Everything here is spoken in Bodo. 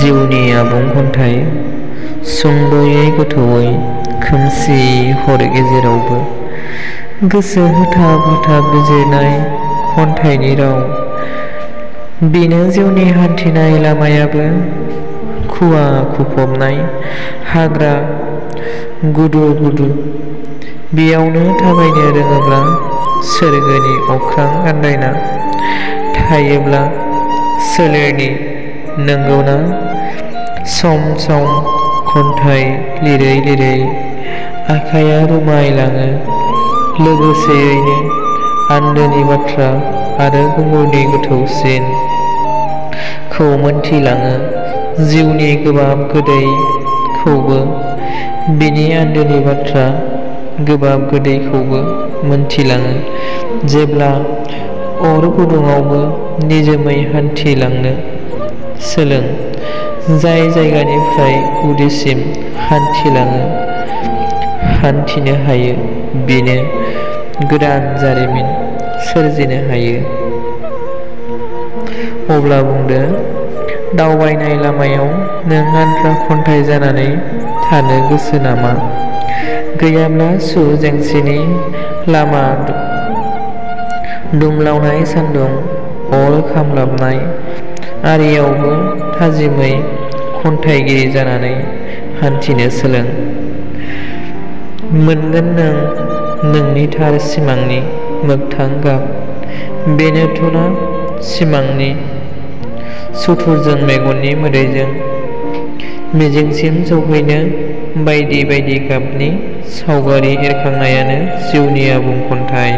जिउनि आबुं खन्थाइ सुंद'यै गोथौयै खोमसि हर गेजेरावबो गोसो होथाब होथाब बिजिरनाय खन्थाइनि राव। बेनो जिउनि हान्थिनाय लामायाबो खुवा खुफबनाय हाग्रा गुदु गुदु। बेयावनो थाबायनो रोङोब्ला सोरगोनि अख्रां आन्दायना थायोब्ला सोलेरनि नंगौना। सम सम खन्थाइ लिरै लिरै आखाइया रुमायलाङो, लोगोसेयैनो आन्दोनि बाथ्रा आरो गुमुरनि गोथौसिनखौ मोनथिलाङो। जिउनि गोबाब गोदैखौबो बिनि आन्दोनि बाथ्रा गोबाब गोदैखौबो मोनथिलाङो। जेब्ला अर गुदुङावबो निजोमै हान्थिलांनो सोलों। जाय जायगानिफ्राय गुदिसिम हान्थिनो हायो बेनो गोदान जारिमिन सोरजिनो हायो। अब्ला बुंदो, दावबायनाय लामायाव नों आद्रा खन्थाइ जानानै थानो गोसो नामा? गैयाब्ला सु जेंसिनि लामा दुमलावनाय सान्दुं अर खामलाबनाय आरियावबो थाजिमै खन्थाइगिरि जानानै हान्थिनो सोलों। मोनगोन नों नोंनि थार सिमांनि मोगथां गाब। बेनोथ'ना सिमांनि सुथुरजों मेगननि मोदैजों मिजिंसिम सौहैनो बायदि बायदि गाबनि सावगारि एरखांनायानो जिउनि आबुं खन्थाइ।